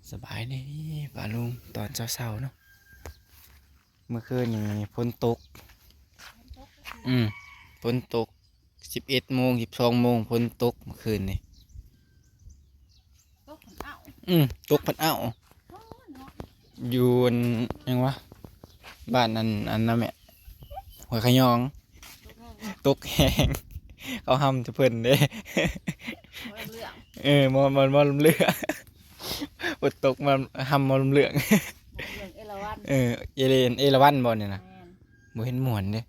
ສະບາຍດີປ້າລຸງ ຕອນເຊົ້າໆເນາະ. ເມື່ອຄືນນີ້ຝົນຕົກ ອືມ ຝົນຕົກສິບເອັດໂມງ ສິບສອງໂມງ ຝົນຕົກເມື່ອຄືນນີ້. ຕົກພັນເອົາ ອືມ ຕົກພັນເອົາ. ໂອ້ຍເນາະ ຢູ່ອັນຫຍັງວະ ບ້ານອັນ ອັນນັ້ນແຫຼະ ຫ້ວຍຂະຍອງ ຕົກແຮງ ເຂົາຮຳແຕ່ເພິ່ນເດ້ ໝໍລຳເລື່ອງ ເອີ ໝໍ ໝໍ ໝໍລຳເລື່ອງ ຝົນຕົກມາຮຳໝໍລຳເລື່ອງ ໝໍລຳເລື່ອງເອລາວັນ ເອີ ເອເລນ ເອລາວັນບໍ່ນີ້ນະ? ແມ່ນ ບໍ່ເຫັນມ່ວນເດ້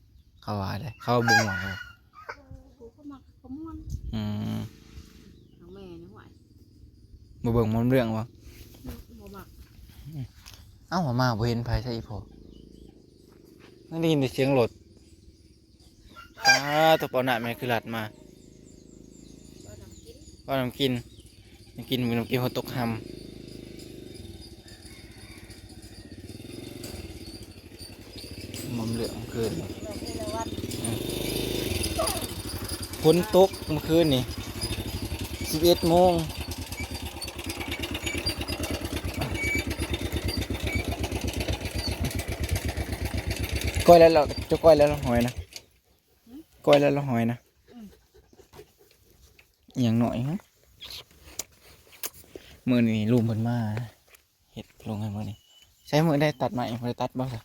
ເຂົາວ່າເດ້ ເຂົາວ່າບໍ່ມ່ວນເດ້. ໂອ້ ເຂົາມັກ ເຂົາມ່ວນ ອືມ ທາງແມ່ນີ້ ຫ້ວຍ ບໍ່ເບິ່ງໝໍລຳເລື່ອງບໍ່? ອືມ ບໍ່ມັກ. ເອົ້າ ມາບໍ່ເຫັນໃຜໃສອີ່ພໍ່ ຍັງໄດ້ຍິນແຕ່ສຽງລົດ. ປາດ ໂຕເປົ່ານ້ຳແມ່ຄືລັດມາ ເປົ່ານ້ຳກິນ ເປົ່ານ້ຳກິນ ນ້ຳກິນ ນ້ຳກິນຫົວຕົກຮຳ ໝໍລຳເລື່ອງເກີນ ອືມ ຝົນຕົກເມື່ອຄືນນີ້ ສິບເອັດໂມງ. ກ້ອຍແລ້ວ ເຈົ້າກ້ອຍແລ້ວຫອຍນະ ກ້ອຍແລ້ວຫອຍນະ. ອືມ ອີ່ຫຍັງໜ້ອຍຫະ ມື້ນີ້ລຸງເພິ່ນມາເຮັດລົງໃຫ້ມື້ນີ້. ໃຊ້ມື້ໄດ້ຕັດໄມ້ ບໍ່ໄດ້ຕັດບໍ່ຊະ?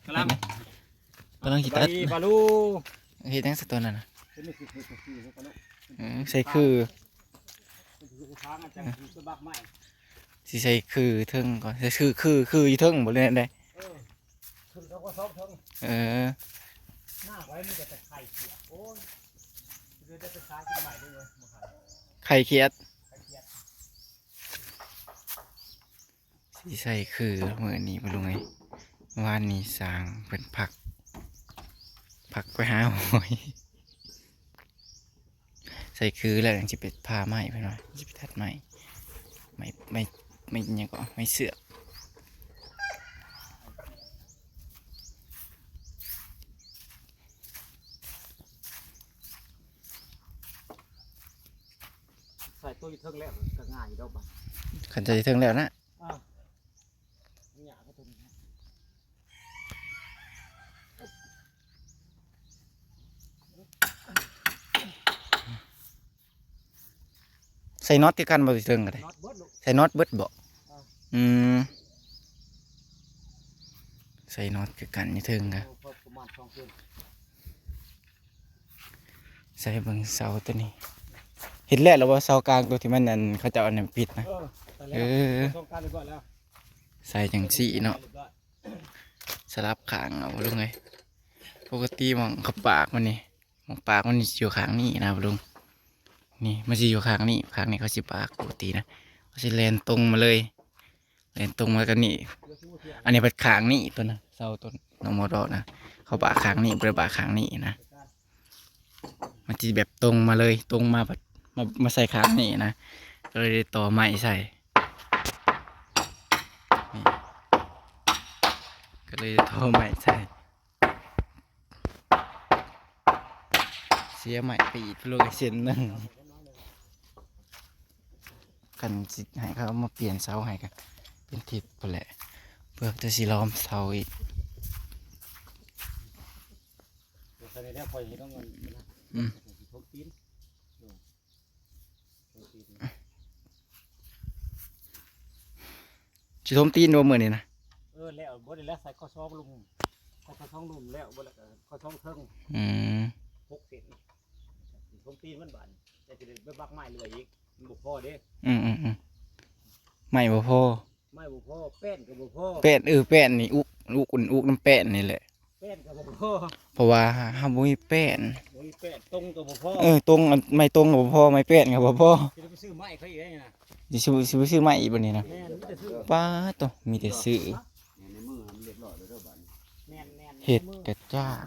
ກຳລັງ ກຳລັງຊິຕັດ ບາລູ ເຮັດຫຍັງຊະຕົວນັ້ນນະ? ເອີ ໃສ່ຄື ຊິໃສ່ຄືເທິງກ່ອນ ໃສ່ຄື ຄື ຄືຢູ່ເທິງບໍ່ ຫຼືແນວໃດ? ເອີ ຂຶ້ນເຂົາກໍຊອກເທິງ ເອີ ໜ້າໄວ້ມີແຕ່ໄຂ່ຂຽດ ໂອ້ຍ ເດີແຕ່ໄຂ່ຂຽດ ໄຂ່ຂຽດ ໄຂ່ຂຽດ. ຊິໃສ່ຄືມື້ນີ້ບໍ່ລຸງເອີຍ ວານນີ້ຊ່າງເພິ່ນພັກ ພັກໄປຫາຫອຍ ໃສ່ຄືແລ້ວຈັ່ງຊິໄປຜ່າໄມ້ ເພິ່ນວ່າຊິໄປຕັດໄມ້ ໄມ້ ໄມ້ ໄມ້ຫຍັງເກາະ ໄມ້ເຊືອກ. ໃສ່ໂຕຢູ່ເທິງແລ້ວກໍງ່າຍຢູ່ດອກບັດ ຄັນໃສ່ເທິງແລ້ວນະ ເອີ ຫຍ້າກໍຕົວນີ້ນະ ໃສ່ນັອດຄືກັນບໍ່ ຢູ່ເທິງກໍໄດ້ ນັອດເບິດລູກ ໃສ່ນັອດເບິດບໍ່? ເອີ ອືມ ໃສ່ນັອດຄືກັນຢູ່ເທິງກໍ ເອີ ປະມານສອງເດືອນ. ໃສ່ເບິ່ງເສົາຕົວນີ້ ເຮັດແລ້ວແລ້ວບໍ່ ເສົາກາງຕົວທີ່ມັນ ອັນ ເຂົາເຈົ້າອັນນັ້ນປິດນະ? ເອີ ໃສ່ແລ້ວ ເອີ ສອງກາງຮຽບຮ້ອຍແລ້ວ ໃສ່ຈັ່ງຊີ້ເນາະ ສະຫຼັບຂ້າງເອົາ ລຸງເອີຍ. ປົກກະຕິໝ່ອງເຂົາປາກມັນນີ້ ໝ່ອງປາກມັນນີ້ຊິຢູ່ຂ້າງນີ້ນະ ລຸງ ນີ້ມັນຊິຢູ່ຂ້າງນີ້ ຂ້າງນີ້ເຂົາຊິປາກປົກກະຕິນະ ເຂົາຊິແລ່ນຕົງມາເລີຍ. ແລ່ນຕົງມາກັນນີ້ ອັນນີ້ເປັນຂ້າງນີ້ ຕົວນະ ເສົາຕົ້ນນ້ອງມອດອກນະ ເຂົາປາກຂ້າງນີ້ ບໍ່ໄດ້ປາກຂ້າງນີ້ນະ ມັນຊິແບບຕົງມາເລີຍ ຕົງມາ ມາ ມາໃສ່ຂ້າງນີ້ນະ ກໍເລີຍໄດ້ຕໍ່ໄມ້ໃສ່ ນີ້ ກໍເລີຍໄດ້ຕໍ່ໄມ້ໃສ່. ເສຍໄມ້ໄປອີກ ລົງອີກເສັ້ນໜຶ່ງ ຄັນຊິໃຫ້ເຂົາມາປ່ຽນເສົາໃຫ້ກໍເປັນທິດພຸ້ນແຫຼະ ເພື່ອຈະຊິລ້ອມເສົາອີກ. ອືມ ຊິຖົມຕີນບໍ່ມື້ນີ້ນະ? ເອີ ແລ້ວ ບໍ່ໄດ້ແລ້ວ ໃສ່ຂໍ້ສອງລຸ່ມ ຂໍ້ສອງລຸ່ມແລ້ວ ບໍ່ແລ້ວກໍຂໍ້ສອງເທິງ ອືມ ຫົກເສັ້ນ ຊິຖົມຕີນມັນບາດນີ້ ແຕ່ຊິໄດ້ໄປບັກໄມ້ເລື້ອຍອີກ ມັນບໍ່ພໍເດ້ ອືມໆໆ ໄມ້ບໍ່ພໍ ໄມ້ບໍ່ພໍ ແປ້ນກໍບໍ່ພໍ ແປ້ນ ເອີ ແປ້ນນີ້ ອຸກ ອຸກ ອຸກນຳແປ້ນນີ້ແຫຼະ. ແປ້ນກໍບໍ່ພໍ ເພາະວ່າເຮົາບໍ່ມີແປ້ນ ບໍ່ມີແປ້ນ ຕົງກໍບໍ່ພໍ ເອີ ຕົງ ອັນ ໄມ້ຕົງກໍບໍ່ພໍ ໄມ້ແປ້ນກໍບໍ່ພໍ ຊິໄດ້ໄປຊື້ໄມ້ເຂົາອີກໄດ໋ນະ ຊິຊື້ ຊິໄປຊື້ໄມ້ອີກບັດນີ້ນະ ແມ່ນ ມີແຕ່ຊື້ ປາດໂທ້ ມີແຕ່ຊື້ ໃນມືມັນຮຽບຮ້ອຍແລ້ວເດີບາດນີ້ ແມ່ນໆ ເຮັດກະຈ້າງ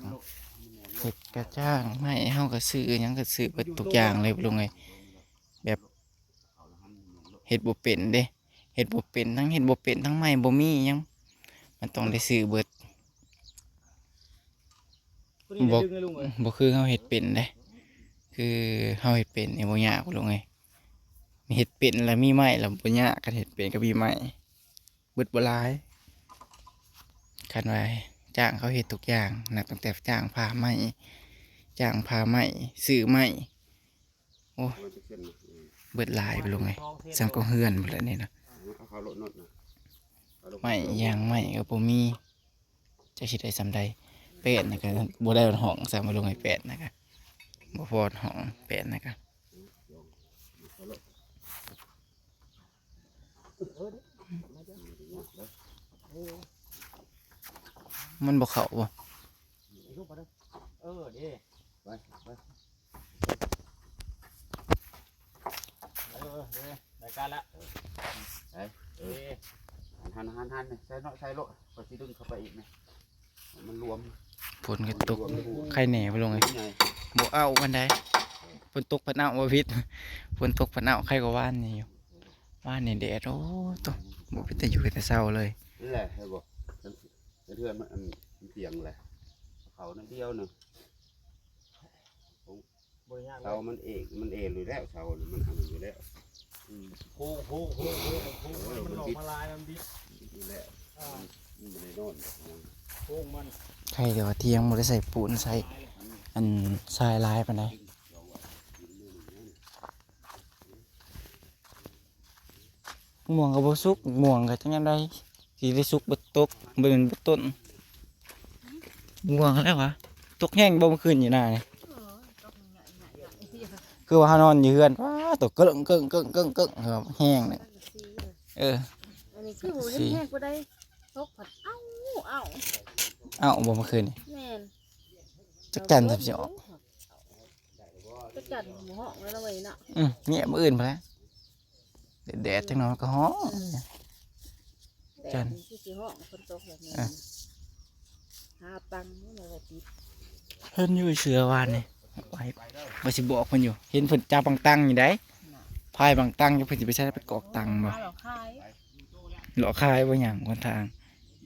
ເຮັດກະຈ້າງ ໄມ້ເຮົາກໍຊື້ ຫຍັງກໍຊື້ເບິດທຸກຢ່າງເລີຍ ລຸງເອີຍ ແບບ ເຮັດບໍ່ເປັນເດ້ ເຮັດບໍ່ເປັນ ທັງເຮັດບໍ່ເປັນ ທັງໄມ້ບໍ່ມີຫຍັງ ມັນຕ້ອງໄດ້ຊື້ເບິດ ບໍ່ ບໍ່ຄືເຮົາເຮັດເປັນເດ້ ຄືເຮົາເຮັດເປັນນີ້ບໍ່ຍາກ ລຸງເອີຍ ເຮັດເປັນລະມີໄມ້ລະບໍ່ຍາກ, ຄັນເຮັດເປັນກໍມີໄມ້ ເບິດບໍ່ຫຼາຍ. ຄັນວ່າຈ້າງເຂົາເຮັດທຸກຢ່າງ ນັບຕັ້ງແຕ່ຈ້າງຜ່າໄມ້ ຈ້າງຜ່າໄມ້ ຊື້ໄມ້ ໂອ້ ເບິດຫຼາຍ ບໍ່ລົງເອີຍ. ສ່ຳກອງເຮືອນພຸ້ນແຫຼະນີ້ນະ ເອົາເຂົ້າໂລດໂນດນະ ເອົາລົງ ໄມ້ຢ່າງໄມ້ກໍບໍ່ມີ. ຈັກຊິໄດ້ສ່ຳໃດ. ແປ້ນນະກະບໍ່ໄດ້ຮອງຊ້ຳ ມາລົງໃຫ້ແປ້ນນະກະ ບໍ່ພໍຮອງແປ້ນນະກະ. ມັນບໍ່ເຂົ້າບໍ່? ເອີ ເດ້ ໄປ ໄປ. ເອີ ເອີ ເອີ ໄດ້ການລະ ໄປ ເອີ ເອີ ຫັນ ຫັນ ຫັນ ໃສ່ເນາະ ໃສ່ໂລດ ຂ້ອຍຊິດຶງເຂົ້າໄປອີກນະ ມັນລວມ. ຝົນກໍຕົກ ໄຄແນ່ ບໍ່ລົງເອີຍ ບໍ່ເອົາປານໃດ. ຝົນຕົກພັດເອົາ ບໍ່ຜິດ ຝົນຕົກພັດເອົາ ໄຄກວ່າວານນີ້ຢູ່. ວານນີ້ແດດ ໂອ້ ໂຕ ບໍ່ເປັນຕາຢູ່ເປັນຕາເຊົາເລີຍ. ນີ້ແຫຼະ ເຫັນບໍ່ ເຮືອນມັນ ອັນ ມັນຕຽງແຫຼະ ເຂົ້າໜ້ອຍດຽວໜຶ່ງ. ບໍ່ຍາກ ເສົາມັນເອກ ມັນເອນຢູ່ແລ້ວ ເສົາມັນອັນນັ້ນຢູ່ແລ້ວ. ອືມ ໂຄ້ງ ໂຄ້ງ ໂຄ້ງ ໂຄ້ງ ໂຄ້ງ ເອີ ມັນຫຼອກມາລາຍ ມັນບິດຢູ່ແລ້ວ. ອ່າ ມັນບໍ່ໄດ້ນອນດອກຫຍັງ ໂຄ້ງມັນ. ໃຄແຕ່ວ່າທຽງບໍ່ໄດ້ໃສ່ປູນໃສ່ ອັນ ຊາຍຫຼາຍປານໃດ. ມ່ວງກໍບໍ່ສຸກ ມ່ວງກໍຈັກຍາມໃດຊິໄດ້ສຸກ ບໍ່ຕົກ ບໍ່ແມ່ນບໍ່ຕົ້ນ. ມ່ວງແລ້ວຫວາ ຕົກແຮງບໍ່ເມື່ອຄືນຢູ່ນານີ້? ເອີ ຕົກໃຫຍ່ໆ ຄືວ່າເຮົານອນຢູ່ເຮືອນ ວ້າ ຕົກເກິ່ງໆໆໆ ແຮງນະ. ເອີ ອັນນີ້ຄືບໍ່ເຫັນແຮງປານໃດ ຕົກພັດເອົ້າ ເອົ້າ ເອົ້າບໍ່ເມື່ອຄືນນີ້? ແມ່ນ ຈັກຈັ່ນຊິອອກ. ຈັກຈັ່ນບໍ່ຮ້ອງແລ້ວເວີຍເນາະ. ອືມ ເງຍມື້ອື່ນພຸ້ນແຫຼະ ແດດໆ ຈັກໜ່ອຍມັນກໍຮ້ອງ. ອືມ ຈັ່ນ ແດດນີ້ຄືຊິຮ້ອງ ຝົນຕົກແບບນີ້ ເອີ ຫາຕັງມາໄວ້ຕິດ. ເຫັນຢູ່ເສືອວານນີ້ ໄວ້ ວ່າຊິບອກເພິ່ນຢູ່ ເຫັນເພິ່ນຈັບບັງຕັງຢູ່ໃດ໋ ນະ ພາຍບັງຕັງຢູ່. ເພິ່ນຊິໄປໃສ ໄປກອກຕັງບໍ່? ເລາະຂາຍ ເລາະຂາຍບໍ່ຫຍັງຄົນທາງ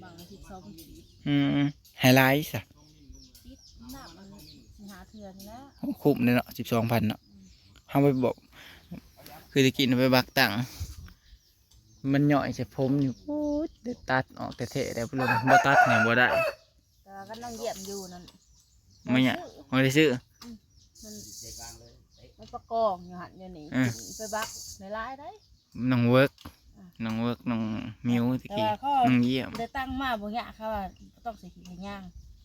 ບັງລະສິບສອງກີບ. ອືມ ໃຫ້ຫຼາຍຊະ ຕິດນ້ຳອັນສີ່ຫ້າເທື່ອນີ້ແຫຼະ. ໂອ້ ຄຸ້ມເດ້ເນາະ ສິບສອງພັນເນາະ. ອືມ ເຮົາໄປບອກ ຄືຕະກີ້ນະ ໄປບັກຕັງ ມັນຍ້ອຍໃສ່ຜົມຢູ່ ໂອ້ຍ ໄດ້ຕັດອອກແທ້ໆ ແລ້ວ ບໍ່ຕັດນີ້ບໍ່ໄດ້. ແຕ່ວ່າກຳລັງຢ້ຽມຢູ່ນັ້ນ ບໍ່ຍາກ ບໍ່ໄດ້ຊື້. ອືມ ມັນ ມັນປະກອງຢູ່ຫັ້ນຢູ່ນີ້. ເອີ ໄປບັກຫຼາຍໆໄດ໋ ນ້ອງເວີກ ອ່ະ ນ້ອງເວີກ ນ້ອງມິວ ຕະກີ້ ແຕ່ວ່າເຂົາ ນ້ອງຢ້ຽມ ໄດ້ຕັ້ງມາບໍ່ຍາກ ເຂົາວ່າບໍ່ຕ້ອງໃສ່ຂີ້ເຫຍື້ອຍາງ.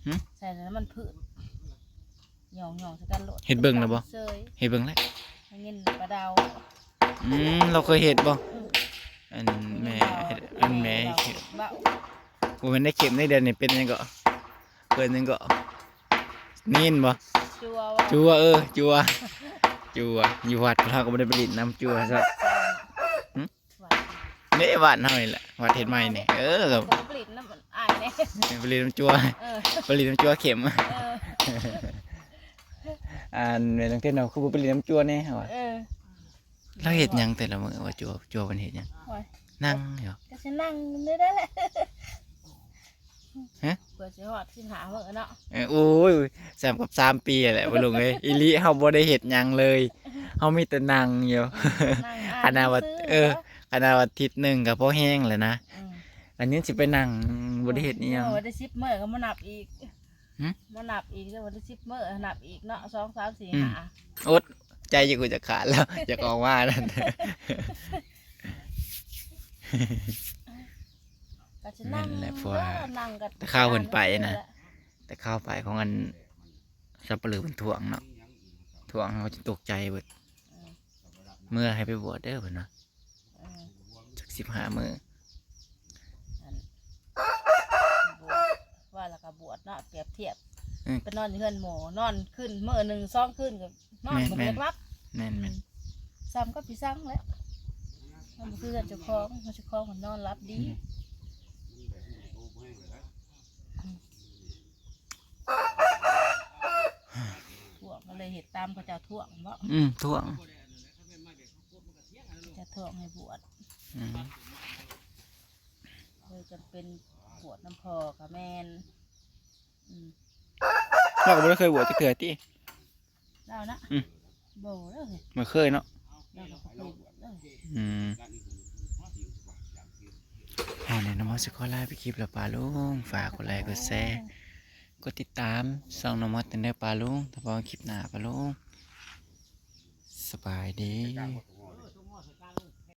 ຫຶ? ໃສ່ແລ້ວມັນພືດ ຫຍ້ອງໆໃສ່ກັນໂລດ. ເຮັດເບິ່ງແລ້ວບໍ່? ເຮັດເບິ່ງແລ້ວ ໄດ້ຍິນປາດາວ. ອືມ ລາວເຄີຍເຮັດບໍ່? ອືມ ອັນແມ່ ອັນແມ່ເຮັດ ເວົ້າ ບໍ່ແມ່ນໄດ້ເຂັມໃນເດືອນນີ້ ເປັນຫຍັງເກາະ ເອີ້ນຫຍັງເກາະ ນີ້ເຫັນບໍ່? ຈົວ ຈົວ ເອີ ຈົວ ຈົວ. ຢູ່ວັດພວກເຮົາກໍບໍ່ໄດ້ໄປຫຼິ້ນນຳຈົວຊະ. ຫຶ? ວັດ ນີ້ວັດເຮົານີ້ແຫຼະ ວັດເຮັດໃໝ່ນີ້. ເອີ ກໍ ກໍໄປຫຼິ້ນນຳອ້າຍແດ່ ໄປຫຼິ້ນນຳຈົວ. ເອີ ໄປຫຼິ້ນນຳຈົວເຂັມ. ເອີ ອັນແມ່ນ ຕັ້ງແຕ່ເຮົາຄືບໍ່ໄປຫຼິ້ນນຳຈົວແດ່ ເຮົາວ່າ. ເອີ ລາວເຮັດຫຍັງແຕ່ລະມື້ວ່າ ຈົວ ຈົວມັນເຮັດຫຍັງ? ໂອ້ຍ ນັ່ງຢູ່ ກໍຊິນັ່ງຢູ່ນີ້ແຫຼະ. ຮະ? ເພື່ອຊິຮອດສິບຫ້າມື້ເນາະ. ເອີ ໂອ້ຍ ສ່ຳກັບສາມປີແຫຼະ ບໍ່ລຸງເອີຍ. ອີ່ຫຼີ ເຮົາບໍ່ໄດ້ເຮັດຫຍັງເລີຍ ເຮົາມີແຕ່ນັ່ງຢູ່. ອືມ ນັ່ງອ່ານໜັງສື ຂະໜາດວ່າ ເອີ ເນາະ ຂະໜາດວ່າທິດໜຶ່ງກໍພໍແຮງແລ້ວນະ. ອືມ ອັນນີ້ຊິໄປນັ່ງ ບໍ່ໄດ້ເຮັດອີ່ຫຍັງ. ເອີ ໄດ້ສິບມື້ກໍມານັບອີກ. ຫຶ? ມານັບອີກເດີ ວັນທີສິບມື້ ນັບອີກເນາະ ສອງ ສາມ ສີ່ ອືມ ຫ້າ ອົດໃຈຢູ່ ກູຈະຂາດແລ້ວ ຢາກອອກມານັ້ນ. ກໍຊິນັ່ງ ນັ້ນແຫຼະ ເພາະວ່າ ນັ່ງກັນ ແຕ່ຄາວເພິ່ນໄປນະ ແຕ່ຄາວໄປຂອງອັນສັບປະເຫຼີເພິ່ນທ້ວງເນາະ ທ້ວງ ເຮົາຈະຕົກໃຈເບິດ. ອືມ ເມື່ອໃຫ້ໄປບວດເດີເພິ່ນວ່າ. ເອີ ຈັກສິບຫ້າມື້ ອັນ ບວດ ວ່າແລ້ວກໍບວດເນາະ ປຽບທຽບ ອືມ ໄປນອນຢູ່ເຮືອນໝໍ ນອນຄືນມື້ໜຶ່ງສອງຄືນກໍນອນ ແມ່ນ ບໍ່ຢາກຫຼັບ. ແມ່ນໆ ອືມ ສ່ຳກັບຜີສັງແຫຼະ ມັນບໍ່ຄືເຮືອນເຈົ້າຂອງ ເຮືອນເຈົ້າຂອງມັນນອນຫຼັບດີ. ອືມ ອືມ ທ້ວງກໍເລີຍເຮັດຕາມເຂົາເຈົ້າທ້ວງເນາະ. ອືມ ທ້ວງ ຈະທ້ອງໃຫ້ບວດ. ອືມ ເລີຍຈຳເປັນບວດນຳພໍ່ກໍແມ່ນ. ອືມ ລາວກໍບໍ່ໄດ້ເຄີຍບວດຈັກເທື່ອຕິ? ລາວນະ? ອືມ ບໍ່ເລີຍ ບໍ່ເຄີຍເນາະ. ລາວກໍບໍ່ເຄີຍບວດເລີຍ. ອືມ ເຮົານີ້ນ້ອງມອດຊິຂໍລາໄປຄລິບແລ້ວປ້າລຸງ. ຝາກກົດໄລກົດແຊ ກົດຕິດຕາມຊ່ອງນ້ອງມອດແດ່ເດີປ້າລຸງ. ຖ້າພໍຄລິບໜ້າປ້າລຸງ ສະບາຍດີ.